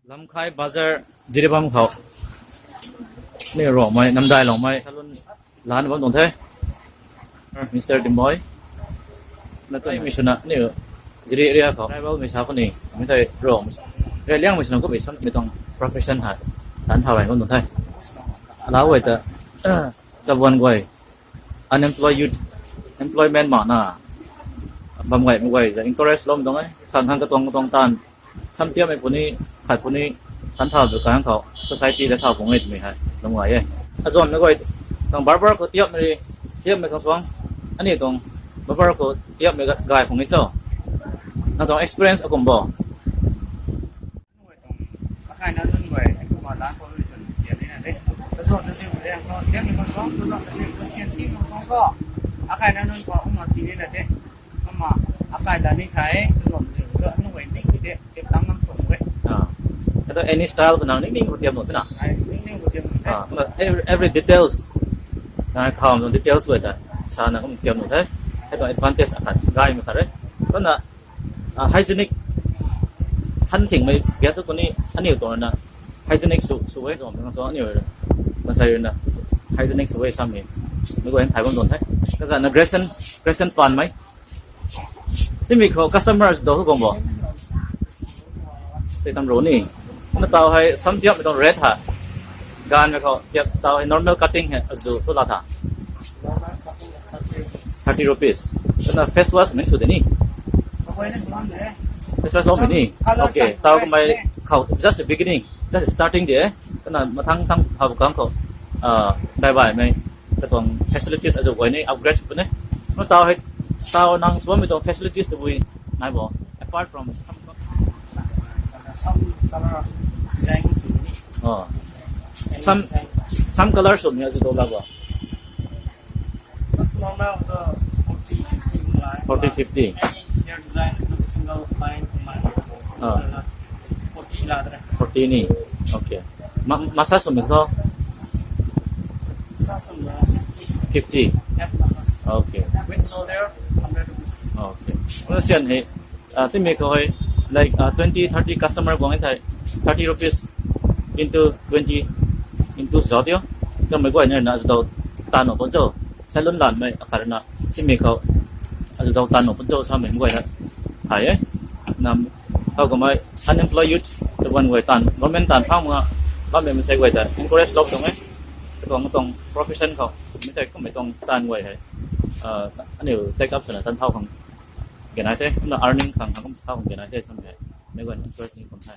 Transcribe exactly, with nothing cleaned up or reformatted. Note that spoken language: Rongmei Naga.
Lamkhai Bazar, Jiribam khou. Ni Rongmei, Namdai Longmei, salon lan bam tuang the. Mister Dimboi. Na tuimei swna, ni Jiri area khou. Tribal mei sa khou ni, mi thei Rongmei. Ria liangmei swna kummei sam mi tuang profession hei. Tan thau rai bam tuang the. Alau e ta, chabuan guay. Unemployed youth, employment mana. Bam guay, mei guay, encourage lou tuang e. Sang khang katuang katuang tan. Sam tiapmei puni, khat puni, tan thau tu kang khou, society ta thau pung e twmei hei, lung gay e. Azuanmei guay, tuang barber khou tiapmei, tiapmei khang suang, aniu tuang, barber khou tiapmei ga-, gay pung e so. Na tuang experience akum bo. Akai na nunc guay, kumna lan khou rui tun tiam ni na de. Kazauh na sim de, tiam ni khang suang, kazauh na sim, kasian ti khang suang ko. Akai na nunc khou, kumna ti ni na de. Kumna, akai la ni khai, kazauh na sim, kazauh na guay ning ni de, tip tang ngam tuang e. Ah. Kata any style khou nang ning ning khou tiam nuh the na? Ai, ning ning khou tiam nuh the. Ah, kumna every, every details. Na kham tuang details guay ta, sa na kum tiam nuh the. Kata advantage akhat, gaymei khat e. Kumna, ah, hygienic, than thingmei biak thu kuni, aniu tuang na, hygienic sw, sw e, zom, so aniu, mansei na, hygienic sw e sam e. Mei guay thay bam tuang the. Kazauh na Grayson, Grayson Panmei. Timi khou customers do khou gom bo. Tei tam ro ni. Na tau hei sam tiapmei tuang rate ha. Ganvmei khou tiap tau hei normal cutting hei azu tu la tha. Thirty rupees. Kana face wash ni sw de ni. Face wash lou ni. Okay, tau kamei khou just a beginning, just a starting de. Kana mathang thang hau kang khou, ah, daibaimei katuang facilities azu guay ni upgrade sw puni. Na tau hei, tau nang suanmei tuang facilities tabui nai bo. Apart from some, some color design sw ni. Oh. Some, some color sw ni azu do la bo. Just normal the forty, fifty kumna. Forty, fifty. Any hair design, just single line kumna. Ah. Forty la de. Forty ni. Okay. Ma-, massage sw ni to? Massage sw ni fifty. Fifty. Head massage. Okay. With shoulder, hundred rupees. Okay. Kumna sian hei, ah, timi khou hei, like, ah, twenty, thirty customer guang e thei, thirty rupees into twenty into zauc tio. Kamei guay ni na azu dau tan nuh pun cho. Salon lanmei akhat na timi khou azu dau tan nuh pun cho samei guay na. Hai e. Nam, hau kamei unemployed youth, chabuan guay tan, government tan phang mak, bammei mansei guay ta encourage lou tuang e. Katuang, katuang profession khou, mi tei kummei tuang tan guay hei. Ah, aniu take up swna tan thau khang genai the, kumna earning khang, khang kum thau khang genai the, samei hei. Mei guay encourage ni kum the.